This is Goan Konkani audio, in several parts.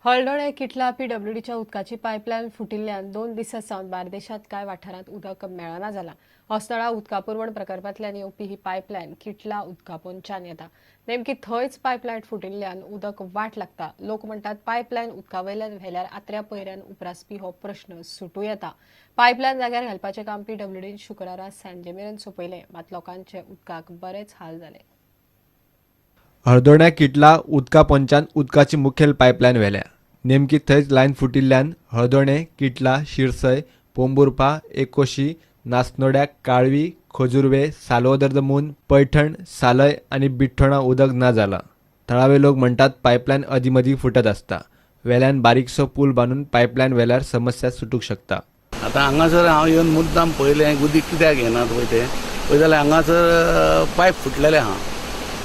हळदोणे किटला पीडब्ल्यूडीच्या उदकाची पायपलायन फुटिल्ल्यान 2 दिसां सावन बार्देशांत कांय वाठारांत उदक मेळना जालां. हस्तळा उदका पुरवण प्रकल्पांतल्यान येवपी ही पायपलायन किटला उदका पोंदच्यान येता. नेमकी थंयच पायपलायन फुटिल्ल्यान उदक वाट लागता. लोक म्हणटात, पायपलायन उदका वयल्यान व्हेल्यार आत्र्या पयऱ्यान उप्रासपी हो प्रश्न सुटूं येता. पायपलायन जाग्यार घालपाचें काम पीडब्ल्यूडीन शुक्रारा सांजे मेरेन सोंपयलें. मात लोकांचे उदकाक बरेच हाल जाले. हळदोण्या किटला उदका पोंच्यान उदकाची मुखेल पायपलायन व्हेल्या. नेमकी थंयच लायन फुटिल्ल्यान हळदोणें, किटला, शिरसय, पोंबुर्पा, एकोशी, नास्नोड्या, काळवी, खोजुर्वे, साल्वादोर the मून, पैठण, सालय आनी बिठ्ठोणा उदक ना जालां. थळावे लोक म्हणटात, पायपलायन अदींमदीं फुटत आसता. वेल्यान बारीकसो पूल बांदून पायपलायन व्हेल्यार समस्या सुटूंक शकता. आतां हांगासर हांव येवन मुद्दाम पळयलें, उदीक कित्याक येनात पळय तें पळय जाल्यार हांगासर पायप फुटलेलें आहा.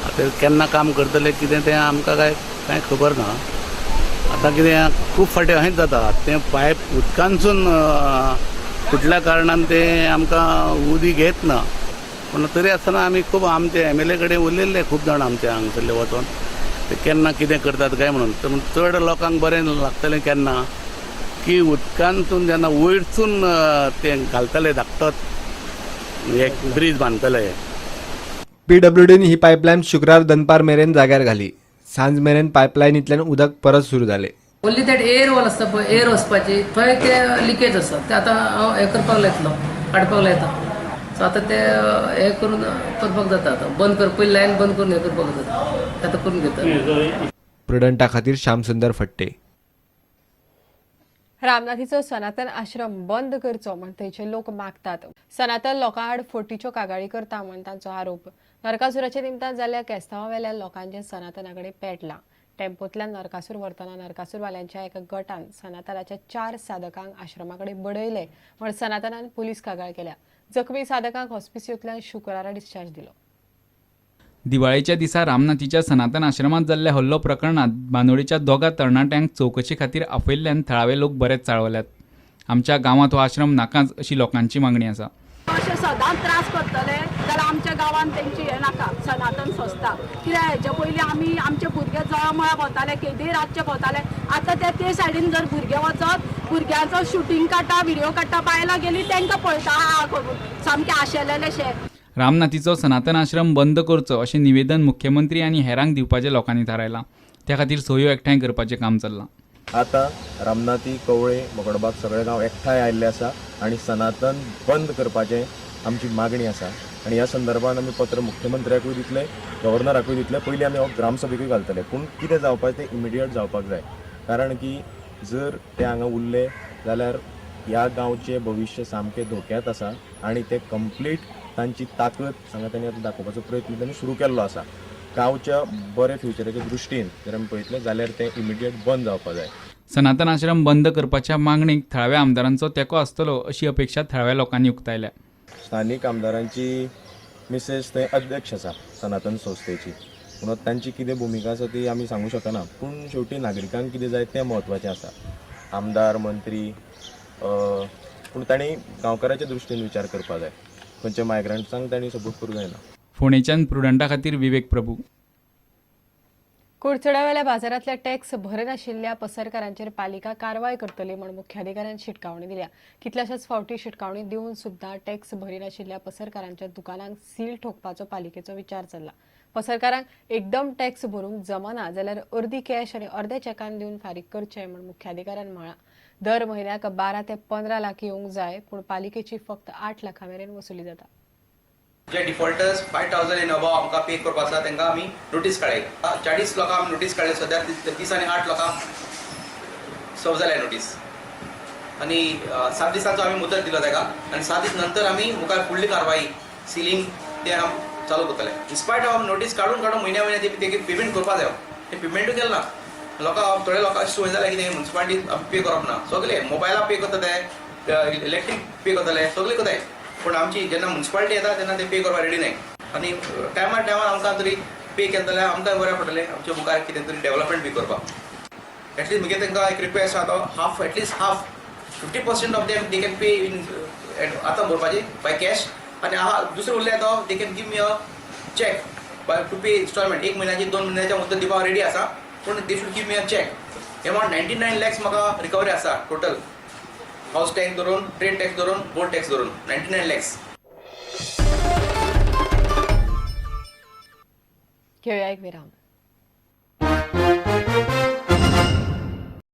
आतां केन्ना काम करतले कितें तें आमकां कांय कांय खबर ना. आतां कितें, खूब फावटी अशेंच जाता, तें पायप उदकांतसून फुटल्या कारणान तें आमकां उदीक येत ना. पूण तरी आसतना आमी खूब आमचे एमएलए कडेन उलयल्ले, खूब जाण आमचे हांगसरले वचोन, ते केन्ना कितें करतात काय म्हणून. तर चड लोकांक बरें लागतलें केन्ना की उदकांतून जेन्ना वयरसून तें घालतले धाकटोच एक ब्रीज बांदतले. पीडब्ल्यूडीन ही पायपलायन शुक्रार दनपार मेरेन जाग्यार घाली. सांज मेरेन पायपलायनींतल्यान उदक परत सुरू जालें. ओन्ली that air wall आसता पळय, एअर वचपाची, थंय ते लिकेज आसा. ते आतां हांव हें करपाक लायतलो, काडपाक लायता. सो आतां ते हें करून करपाक जाता. आतां बंद कर, पयलीं लायन बंद करून हें करपाक जाता. ते आतां करून घेता. प्रुडंटा खातीर श्यामसुंदर फट्टे. रामनाथीचो सनातन आश्रम बंद करचो म्हण थंयचे लोक मागतात. सनातन लोकांआड फटीच्यो कागाळी करता म्हण तांचो आरोप. नरकासुराच्या निमतान जाल्ल्या केस्तांवावेल्या लोकांचें सनातना कडेन पेटलां. टेम्पोंतल्यान नरकासूर व्हरतना नरकासूरवाल्यांच्या एका गटान सनातनाच्या चार साधकांक आश्रमा कडेन बडयले म्हण सनातनान पुलीस कागाळ केल्या. जखमी साधकांक हॉस्पिसियोंतल्यान शुक्रारा डिस्चार्ज दिलो. दिवाळेच्या दिसा रामनाथीच्या सनातन आश्रमात जाल्ल्या हल्लो प्रकरणात बांदोडेच्या दोगा तरणाट्यांक चवकशे खातीर आपयल्ल्यान थळावे लोक बरेच चाळवल्यात. आमच्या गांवांत हो आश्रम नाकाच अशी लोकांची मागणी आसा. अशें सदांच त्रास करतले जाल्यार आमच्या गांवांत तेंची हें नाका सनातन संस्था. कित्याक हेच्या पयलीं आमी आमचे भुरगे जळमळा भोंवताले, केदीय रातचे भोंवताले. आतां ते ते सायडीन जर भुरगे वचत, भुरग्यांचो शुटींग काडटा, व्हिडियो काडटा, बायलां गेली तांकां पळयता हा करून सामकें आशेलेलेशें. रामनाथीचो सनातन आश्रम बंद करचो अशें निवेदन मुख्यमंत्री आनी हेरांक दिवपाचें लोकांनी थारायलां. त्या खातीर सयो एकठांय करपाचें काम चल्लां. आतां रामनाथी, कवळे, मगडबाग सगळे गांव एकठांय आयिल्ले आसा आनी सनातन बंद करपाचें आमची मागणी आसा. आनी ह्या संदर्भात आमी पत्र मुख्यमंत्र्याकूय दितले, गव्हर्नराकूय दितले. पयलीं आमी हो ग्रामसभेकूय घालतले. पूण कितें जावपाचें तें इमिडिएट जावपाक जाय, कारण की जर ते हांगा उरले जाल्यार ह्या गांवचें भविश्य सामकें धोक्यांत आसा आनी ते कंप्लीट तांची ताकद हांगा तांणी आतां दाखोवपाचो प्रयत्न तांणी सुरू केल्लो आसा. गांवच्या बऱ्या फ्युचराच्या दृश्टीन जर आमी पळयतले जाल्यार तें इमिडिएट बंद जावपाक जाय. सनातन आश्रम बंद करपाच्या मागणेक थळाव्या आमदारांचो तेंको आसतलो अशी अपेक्षा थळाव्या लोकांनी उक्तायल्या. स्थानीक आमदारांची मिसेस थंय अध्यक्ष आसा सनातन संस्थेची, म्हणून तांची कितें भुमिका आसा ती आमी सांगूंक शकना. पूण शेवटी नागरिकांक कितें जाय तें म्हत्वाचें आसा. आमदार, मंत्री, पूण तांणी गांवकाराच्या दृश्टीन विचार करपाक जाय. खंयच्या मायग्रंट्सांक तांणी सपोर्ट करूंक जायना. फोंडेच्यान प्रुडंटा खातीर विवेक प्रभू. कुडचड्यावेल्या बाजारांतल्या टॅक्स भरनाशिल्ल्या पसरकारांचेर पालिका कारवाय करतली म्हूण मुख्याधिकाऱ्यान शिटकावणी दिल्या. कितल्याशाच फावटी शिटकावणी दिवन सुद्दां टॅक्स भरिनाशिल्ल्या पसरकारांच्या दुकानांक सील ठोकपाचो पालिकेचो विचार चल्ला. पसरकारांक एकदम टॅक्स भरूंक जमना जाल्यार अर्दी कॅश आनी अर्दे चॅकान दिवन फारीक करचे म्हूण मुख्याधिकाऱ्यान म्हळां. दर म्हयन्याक 12 ते 15 लाख येवंक जाय, पूण पालिकेची फक्त 8 लाखां मेरेन वसुली जाता. जे डिफॉल्टर्स 5,000 एन अबोव आमकां पे करपा आसा, तांकां आमी नोटीस काडले. 40 लोकांक आमी नोटीस काडले. सद्या 30 आनी 8 लोकांक सर्व जाल्या नोटीस आनी 7 दिसांचो आमी मुदत दिलो ताका आनी 7 दीस नंतर आमी मुखार फुडली कारवाई सिलींग ते आमी चालू करतले. इनस्पायट ऑफ नोटीस काडून काडून म्हयन्या म्हयन्या ते पेमेंट करपा जाय, ते पेमेंटूय केलें ना. लोकां, थोडे लोकांक संवय जाल्या कितें, मुन्सिपालिटी पे करप ना. सगळे मोबायला पे करता, ते इलेक्ट्रीक पे करतले, सगळे करताय, पूण आमची जेन्ना मुन्सिपालिटी येता तेन्ना ते पे करपाक रेडी नाय. आनी टायमार टायमार आमकां तरी पे केलें जाल्यार आमकां बरें पडटलें, आमच्या मुखार कितें तरी डेवलपमेंट बी करपाक. एटलीस्ट मुगे तांकां एक रिक्वेस्ट आहा, तो half, at least half, 50% of them they can pay in आतां भरपाची बाय कॅश आनी आहा दुसरे उरले तो they can give me a cheque by to pay installment. एक म्हयन्याची, 2 म्हयन्याच्या मुदत दिवपाक रेडी आसा. पूण they should give me a cheque. Amount 99 lakhs म्हाका रिकवरी आसा टोटल, हावस टॅक्स धरून, ट्रेड टॅक्स धरून, बोट टॅक्स धरून 99 लॅक्स. घेऊया एक विराम.